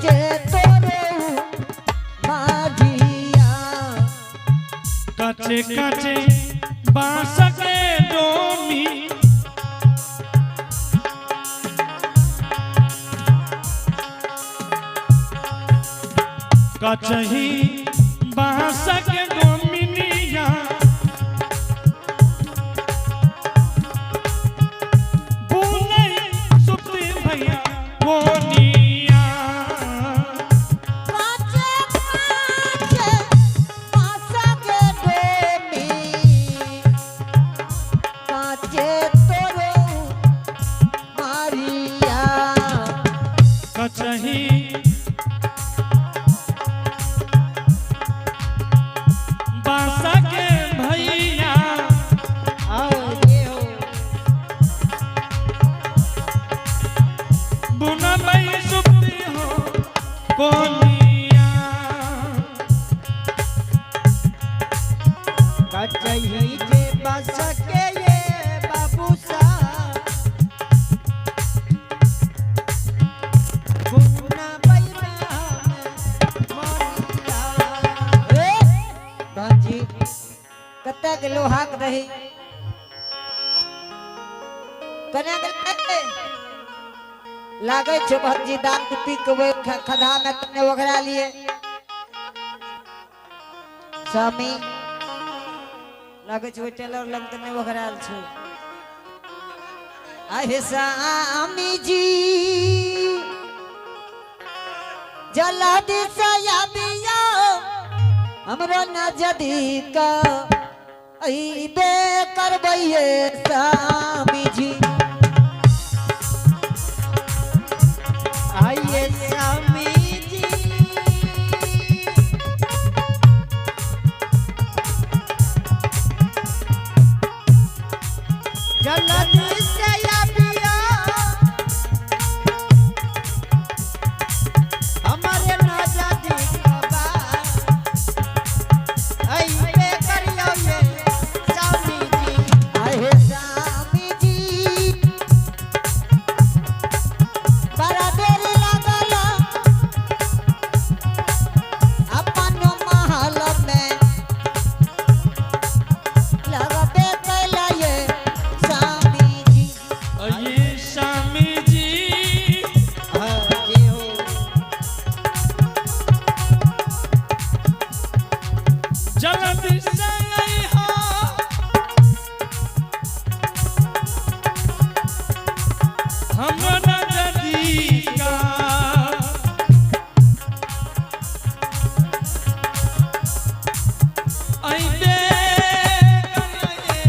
काचे तोरो मारिया। काचे काचे बांस के डोमी। कचही बांस के डोमिनिया बुनै सुप्ती भैया कोनिया। काचे काचे बांस के डोमी, काचे तोरो मारिया। कचही बांस के भैया आओ ये हो। बुनबै सुप्ती हो कोनिया। कचही जे बस के ये बाबू सा गुना बैना मोनिया। ए, भांजी कतेक लोहाक रही कने लागे छो भांजी दांत पी के ओहि खधा में तने ओघरा लिए। स्वामी लागे छो टेलर लग तने ओघराल छो। अरे स्वामी जी जल्दी से आबियो हमरो नजदीक अइबे करबैये स्वामी जी। आइए स्वामी जी। जल्दी से आबियो हमारे नजदीक बा, अइबे करियो ये स्वामी जी। आहे स्वामी जी बड़ा देर लागल अपन महल में लगबे कैलये स्वामी जी। ये स्वामी जी। हाँ, जे हो। जल्दी से अइहा हम नजदीका। अइबे करिए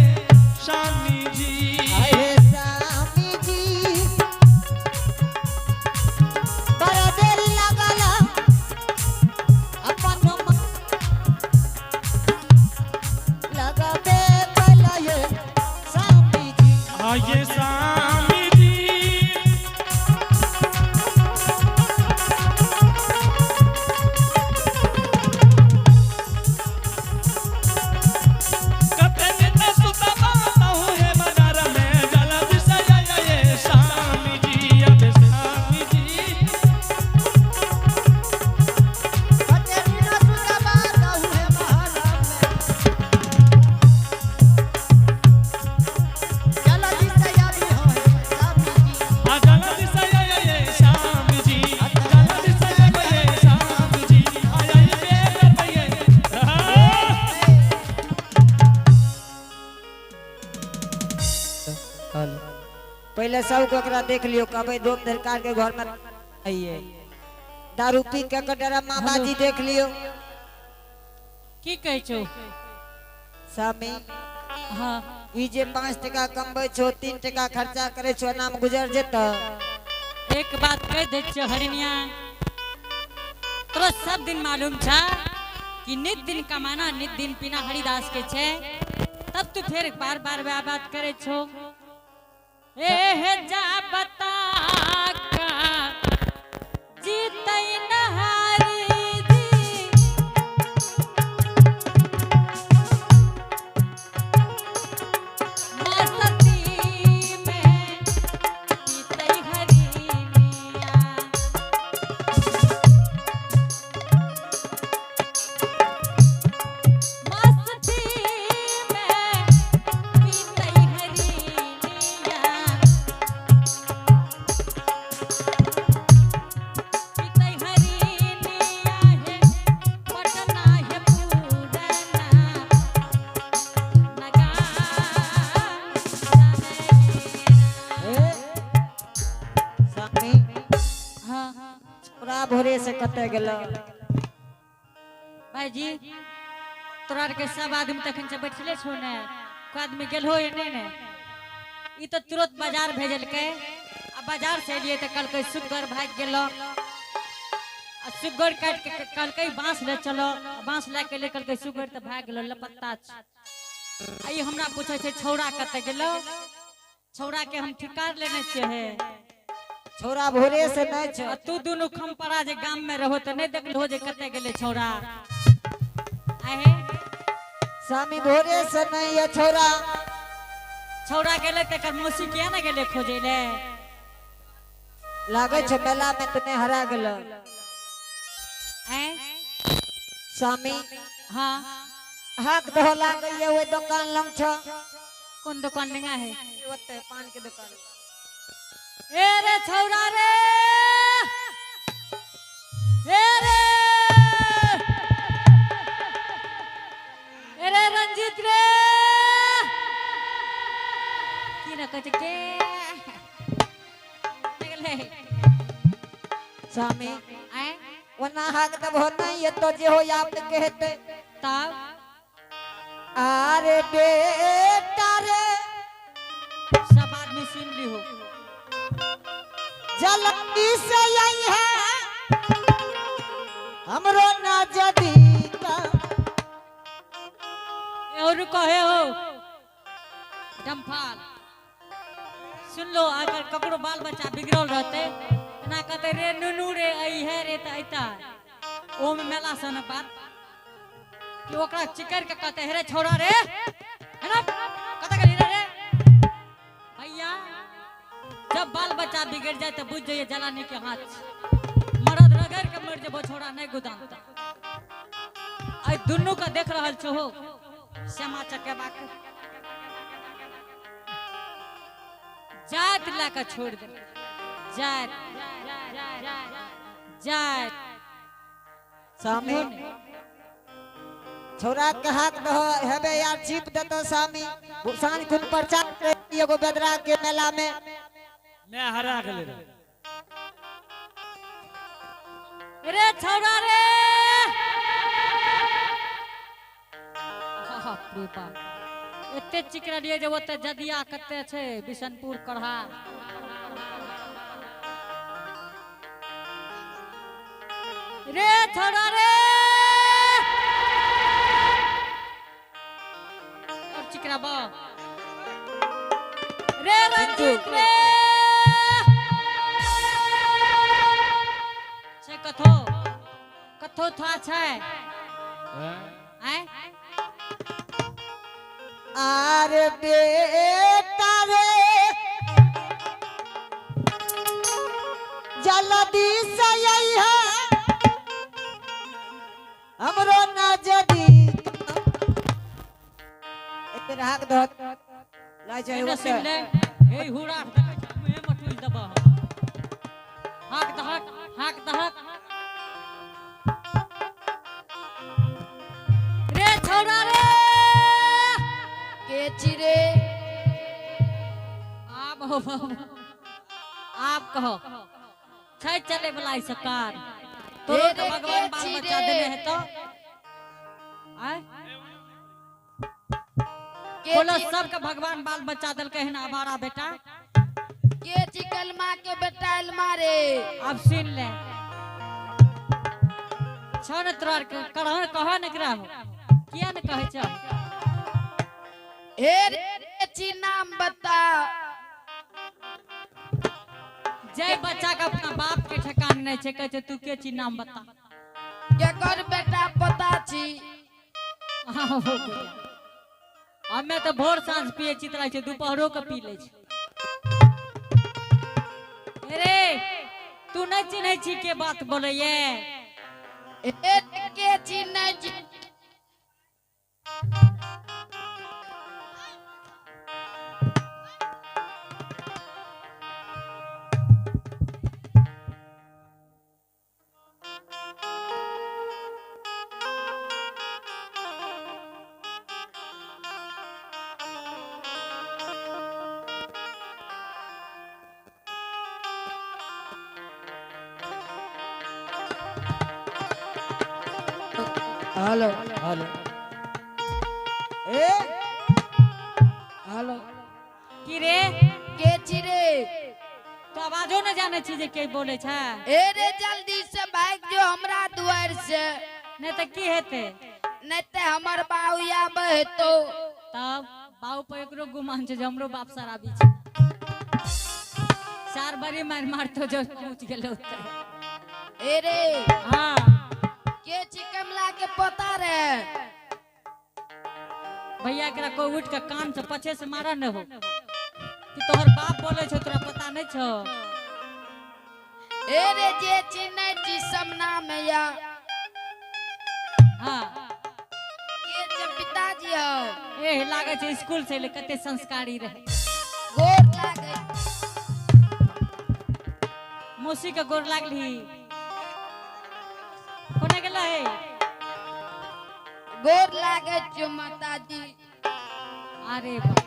स्वामी जी। आहे स्वामी जी बड़ा देर लागल अपन लगबे कैलये स्वामी जी। आये स्वामी जी। कतन न सुतबा तहु हे बाजार में जल्दी से आइए स्वामी जी, अब स्वामी जी। कचहरी न सुतबा रहु है महल में। जल्दी से आबियो हे स्वामी जी। आ जल्दी से आइए स्वामी जी, जल्दी से आइए स्वामी जी, आइए करबैये। पहले सब को एकरा देख लियो, कहबै दोम धरकार के घर में आइए दारू पी के कटरा मामा जी देख लियो। की कहै छौ? स्वामी हाँ। ई जे 5 टका कमबै छो 3 टका खर्चा करे छो नाम गुजर जेतौ। एक बात कह दै छियौ हरिणिया, तोरा सब दिन मालूम छा कि नित दिन कमाना नित दिन पीना हरिदास के छे, तब तू फिर बार बार वह बात करे छो। ए हे जा बता का जीतै नहारी जी। मस्ती में जीतै हरिणिया। तोरा भोरे से कतऽ गेलो? भाईजी तोरा आर के सब आदमी तखन से बैठले छो ने, कोई आदमी गेल हो या नहीं ने? ई तो तुरंत बाजार भेजलकै, आ बाजार से एलियै तऽ कहलकै सुग्गर भागि गेलो, आ सुग्गर काटि के कहलकै बांस ले चलो, बांस लए के ले कहलकै सुग्गर तऽ भागि गेलो, लपत्ता छै। आ ई हमरा पूछै छै छौड़ा कतऽ गेलो? छौड़ा के हम ठिकार लेने छियै हे। छौड़ा भोरे से नहीं छौ। आ तू दुनू खमपरा जे गाम में रहो तऽ नहीं देखलहो जे कतऽ गेलै छौड़ा? आहे स्वामी भोरे से नहीं है छौड़ा। छौड़ा गेलै तऽ एकर मौसी किया ने गेलै खोजै ले? लागै छै मेला में तऽ नहीं हरा गेलो। आँय? स्वामी हाँ हाक धो लागै ओहि दुकान लग छौ। कोन दुकान लेंगा है? ओते पान के दुकान। ए रे छौड़ा रे, ए रे, ए रे रंजीत रे, की ना कहै छै के गेलै? स्वामी आँय? ओना हाक दबहो नहीं एतो जे हो आप के हेतै। तब अरे बेटा रे, सब आदमी सुन लिहो, जल्दी से आई है हमरो ना जदी का। और कहे हो डम्फाल सुन लो, अगर ककरो बाल बच्चा बिगड़ल रहते एना कहते रे नुनू रे आई है रे त अइता, ओम मेला सन बात कि ओकरा चिकर के कहते हे रे छोरा रे, है ना कत गेली रे भैया। जब बाल बच्चा बिगड़ जाए तो बुझ जाइए जलानी के हाथ, मरद रगड़ के मर जेबो छोरा नहीं गुदानता। आई दुनू का देख रहल छो हो श्यामा चकेबा के जात ला के छोड़ दे, जात जात। स्वामी छोरा के हाथ दहो हेबे यार छिप देतो स्वामी। साँझ खुन प्रचार करे एगो बेदरा के मेला में। मैं हरा गेलै रे। रे छौड़ा रे, बाप रे बाप, एते चिकरलियै जे ओते जदिया कते छै बिशनपुर करहा। रे छौड़ा रे, और चिकराब रे रंजीत रे, छै कथो कथो था छै? आँय? आरे बेटा रे जल्दी से आई है हमरो ना जदी। एक बेर हाक दहो लाई छै एने ओते। सुन ले, हे हुरा देखै छै, मुँहे मे ठुसि देबह। हाक दहक, हाक दहक। रे छौड़ा रे, के छी रे? आब हो, आब कहो छै चले वाला ई सरकार तोरो हे के रे, भगवान के बाल छी बच्चा रे? देने है तो आय के बोलो छी? सबके भगवान बाल बच्चा देलकै हन आवारा बेटा। के छी कलमा के बेटा एलमा रे? अब सुन ले छौ ने तोरा आर के करह कह ने एकरा हो किया ने कहै छौ? हे रे छी नाम बता। जय बच्चा के अपना बाप के ठेकान नहीं छै, कहै छै तू के छी नाम बता। केकर बेटा पता छी? हाँ, हो गया। हमे तो भोर साँझ पिए छी तऽ छै दोपहरो के पी लै छी। अरे तू नहीं चिन्है छी के बात बोलैये? हे रे के छी नहीं छी? हेलो हेलो ए हेलो की रे के छी रे? तो आवाजो न जाने छी जे के बोले छै। ए रे जल्दी से भाग जो हमरा दुआर से। नहीं तो की हेते? नहीं ते हमर बाऊ आबे हेतो। तब बाऊ पर एकरो गुमान छै जे हमरो बाप शराबी छै। चार बारी मार मारतो जो पहुंच गेलो ओतऽ। ए रे हाँ के छी कमला के पोता रे? भैया एकरा कोई उठ के कान से पछे से मारा न हो कि तोहर बाप बोले छौ तोरा पता नहीं छौ। ए रे जे छी नहीं छी समना में या। हाँ के जे पिताजी हो? ए लागे छै स्कूल से ले कते संस्कारी रहे। गोर लागे। मौसी के गोर लागली। कोने गेला है? गोर लागे छौ माताजी। अरे बाप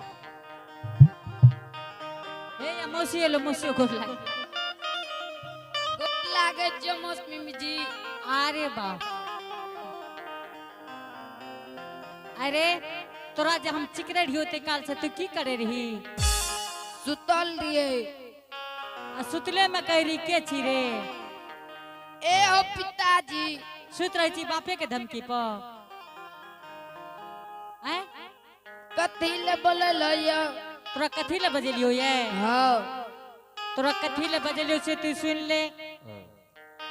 हे या मौसी एलो मौसी गोर लागे। गोर लागे छौ मौसमी जी। अरे बाप अरे तोरा जे हम चिकरे रहियो ते काल से तू की करे रही? सुतल रहिए। आ सुतले में कह रही के छी रे? ए हो पिताजी। सुत रही छी बापे के धमकी पर। हैं? कथी ले बोलल होइयो? तोरा कथी ले बजेलियो ये? हाँ। तोरा कथी ले बजेलियो से तू सुन ले।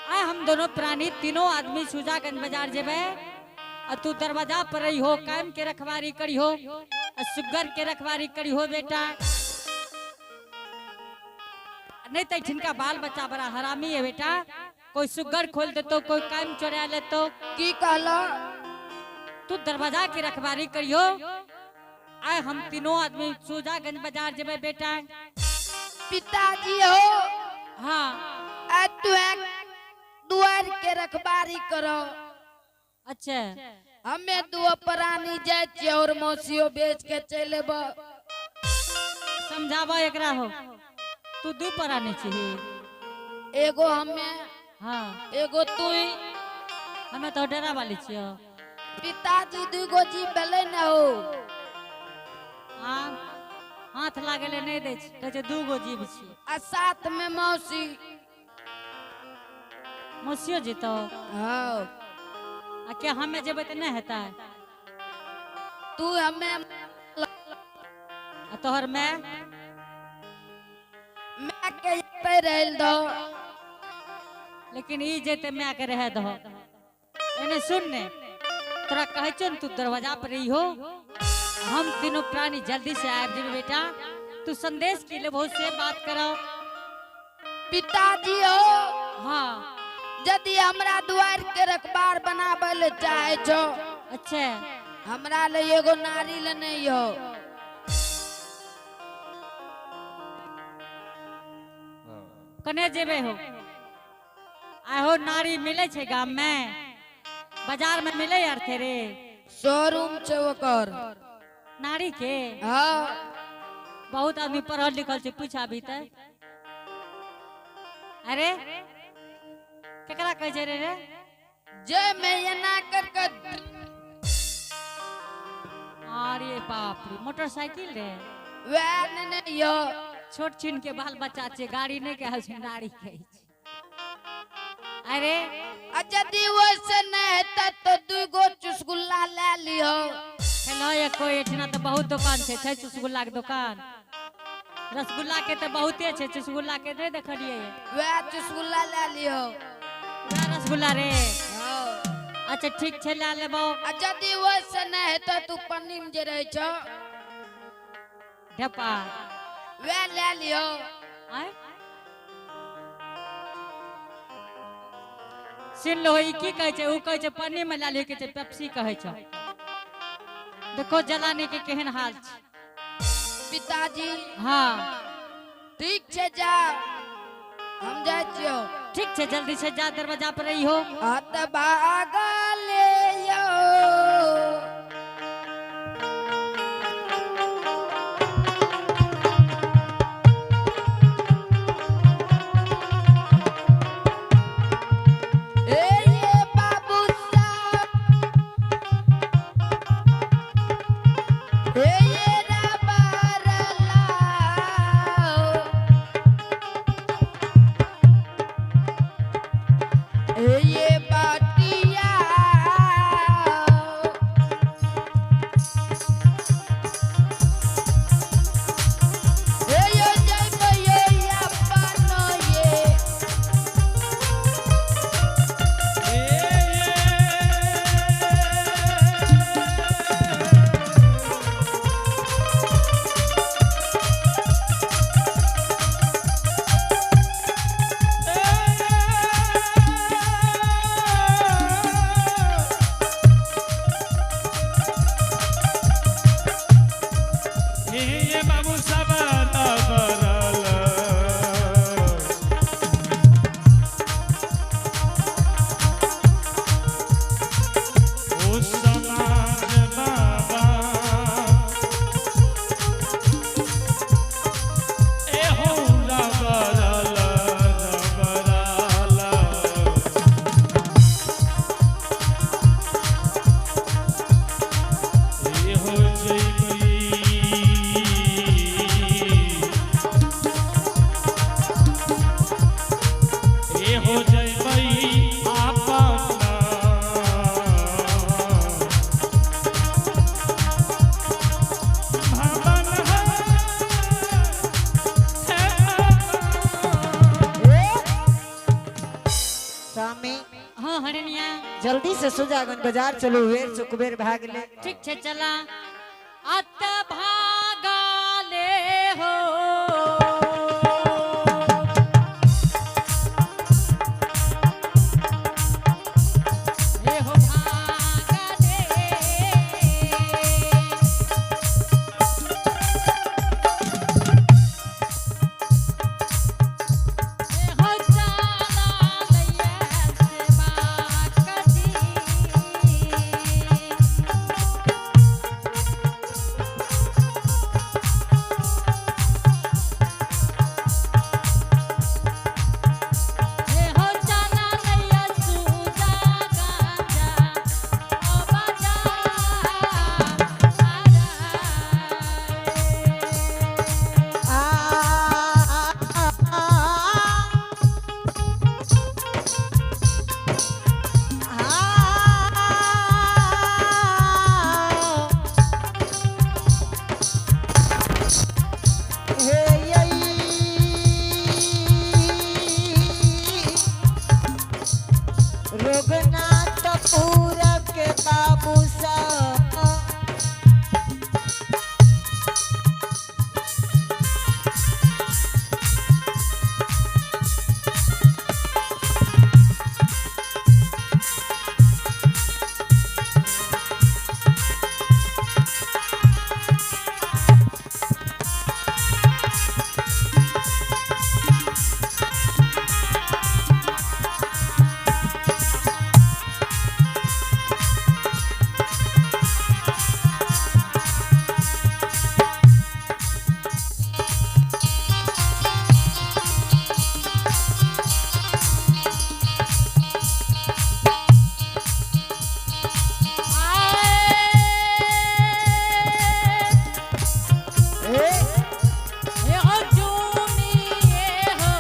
आय हम दोनों प्राणी तीनों आदमी सुजागंज बाजार जेबे आ तू दरवाजा पर रही हो, कायम के रखवारी करी हो, आ सुगर के रखवारी करी हो बेटा। नहीं तो जिनका बाल बच्चा बड़ा हरामी है बेटा, कोई सुगर खोल देतो कोई कायम चोरा लेतो। की कहलो? तू दरवाजा के रखवारी करियो। आय हम तीनों आदमी सुजागंज बाजार जेबे बेटा। पिताजी हो। हाँ। आ तू दुआर के रखवारी करो। अच्छा। हमें दो प्राणी जाए छियै और मौसियो बेच के चल एबो। समझाबो एकरा हो। तू दू प्राणी छिही। एगो हमें। हाँ। एगो तू। हमें तो डरा वाली छियो। पिताजी दुगो जी भेलै न हो। हाँ हाथ लागेले नहीं दै छै, कहै छै दूगो जीव छी। आ साथ में मौसी। मौसियो जेतो? हाँ। आ क्या हमें जेबै तऽ नहीं हेतै? तू हमें। आ तोहर my? My के एतै रहल दहो। लेकिन ई जेतै my के रहे दहो। एने सुन ने, तोरा कहै छौ ने तू दरवाजा पर रही हो, हम तीनों प्राणी जल्दी से आबि जेबै बेटा। तू संदेश की लेबहो से बात करो। पिताजी हो। हाँ। यदि हमरा दुआर के रखबार बनाबै ले चाहे छौ। अच्छा। हमरा ले एगो नारी ले नहीं हो। कने जेबे हो? आहो नारी मिले छै गाम में, बाजार में मिले यार थे रे। शोरूम छै ओकर। नारी के? हाँ। बहुत आदमी पढ़ल लिखल छै, पूछाबी त। अरे केकरा कहै छै रे रे? जे में एना कर के। अरे बाप रे, मोटरसाइकिल रे। वएह ने नहीं हो। छोट छिन के बाल बच्चा छै, गाड़ी नहीं कहै छै, नारी कहै छै। अरे आ यदि वैसे नहीं हेतै तो दुगो चुसगुल्ला ले लिहो। हेलो ये कोई एठना तो बहुत दुकान छै, छै चुसगुल्ला के दुकान। रसगुल्ला के तो बहुते छै, चुसगुल्ला के नहीं देखलिए। वएह चुसगुल्ला ले लिहो। वएह रसगुल्ला रे। हाँ। अच्छा ठीक छै, ले लेबो। आ यदि वैसे नहीं हेतै तू पन्नी में जे रहै छौ। ढेपा। वएह ले लिहो। आय? सुन लो ई की कहै छै, ऊ कहै छै पन्नी में ले लिहो, कहै छै पेप्सी कहै छै। देखो जलाने के केहन हाल छै। पिताजी। हाँ। ठीक छै जा, हम जाइ छियौ। ठीक छै, जल्दी से जा, दरवाजा पर रही हो। हाथ भागले यो। ए ये बाबू साहब स्वामी। हाँ हरिणिया। जल्दी से सुजागंज बाजार चलू, वेर से कुबेर भाग ले। ठीक छे चला। अत भागा ले हो। हे हो भागा ले। हे हो चला लैया से बाकजी। हे हो चला लैया सूजा गांजा ओ बाजा आ, आ, आ, आ, हे यई रुगनाथ पूरब के बाबू सा। ए, हे हो झूमिए हो।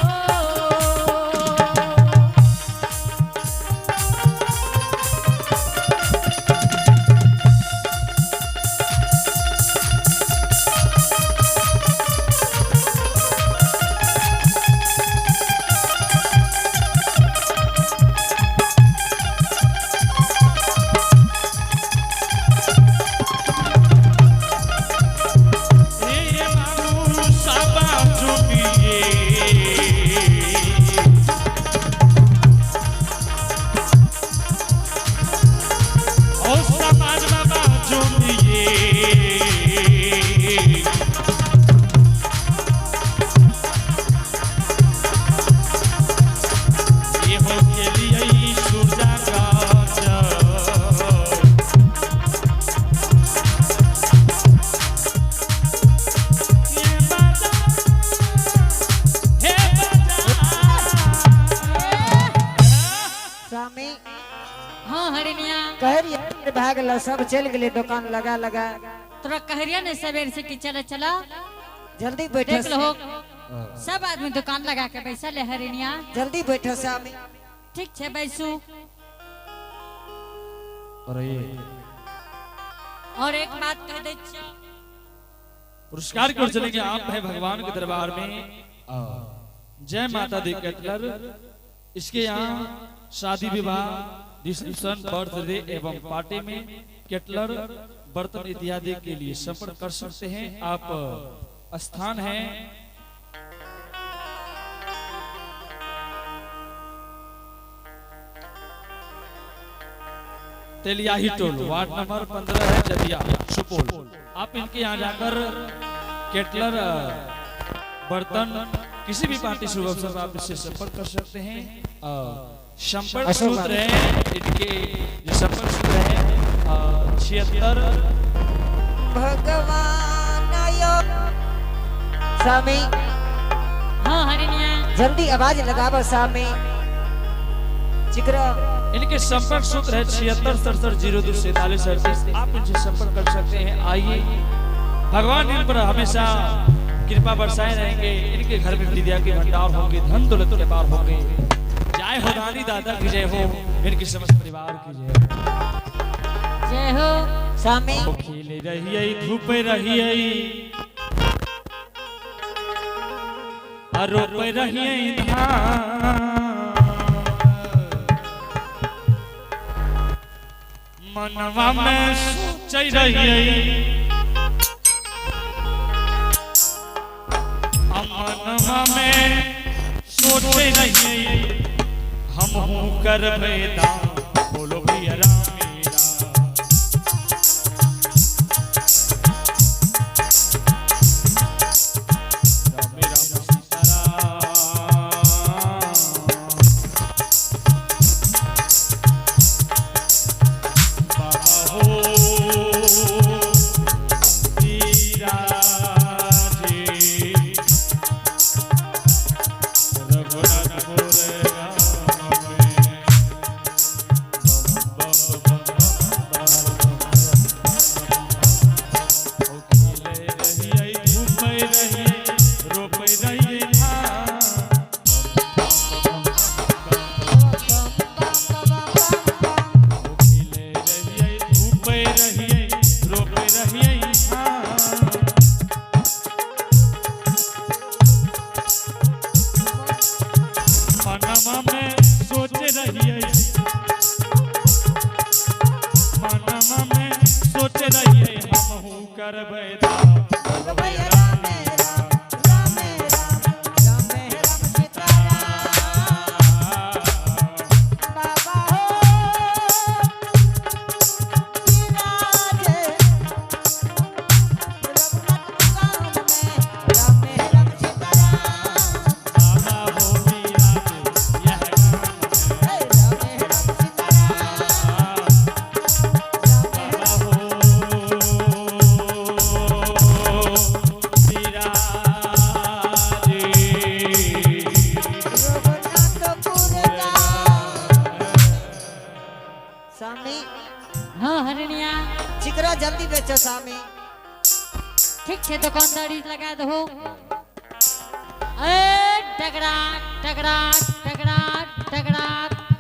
हे बाबू साबा चुपिए। ओ समाज बाबा चुपिए। ये हो के लिए सूरजा गाछ। हे बाजा, हे बाजा। स्वामी। हाँ हरिणिया। कह रही है, भाग ला सब चल गए दुकान लगा लगा। तोरा कहरिया ने सवेर से कि चला चला। जल्दी बैठो। देख लो, सब आदमी दुकान लगा के बैसल है हरिणिया। जल्दी बैठो स्वामी। ठीक छे बैसू। और ये और एक बात कह दै छियौ। पुरस्कार की ओर चलेंगे आप है भगवान के दरबार में। जय माता दी कटलर। इसके यहाँ शादी विवाह, रिसेप्शन, बर्थडे एवं पार्टी में केटलर बर्तन इत्यादि के लिए संपर्क कर सकते हैं आप। स्थान है तेलियाही टोल, वार्ड नंबर 15 है, जदिया, सुपौल। आप इनके यहाँ जाकर केटलर बर्तन किसी भी पार्टी शुभ अवसर पर आप इससे संपर्क कर सकते हैं। संपर्क अशोक सूत्र है इनके, जो संपर्क सूत्र है 76 भगवान आयो। स्वामी। हाँ हरिणिया। जल्दी आवाज लगाबो स्वामी, चिकरो। इनके संपर्क सूत्र है 76 67 02 47 38। आप इनसे संपर्क कर सकते हैं। आइए, भगवान इन पर हमेशा कृपा बरसाए रहेंगे। इनके घर में विद्या के भंडार होंगे, धन दौलत के पार होंगे। जय हो दानी दादा की जय हो, इनके समस्त परिवार की जय हो। जय हो। स्वामी। खेल रही, धूप रही, रोप रही धान। मनवा में सोचै रहियै, आ मनवा में सोचै रहियै, हमहूँ करबै दान। बोलो भैया राम राम। राम राम सीताराम। बाबा हो विराजे, रघुनाथपुर राम में। बम बम बम बम बम। ओ खेले रहियै, घूमै रहियै, रोपै रहियै धान। ओ खेले रहियै, धूपै रहियै, रोपै रहियै धान। मनवा में सोच रहियै, मनवा में सोच रहियै, हमहूँ करबै दान। बोलो भैया राम राम, राम राम, राम राम सीताराम। बाबा हो विराजे, रघुनाथ गाम में, राम राम सीताराम। बाबा हो विराजे, यह गाम में। हे राम राम सीताराम, बाबा हो विराजे। रघुनाथपुर गाम। स्वामी। हाँ हरिणिया। चिकरा जल्दी बेचो स्वामी। ठीक छे, दुकानदारी लगा दहो। ए डगरा डगरा डगरा।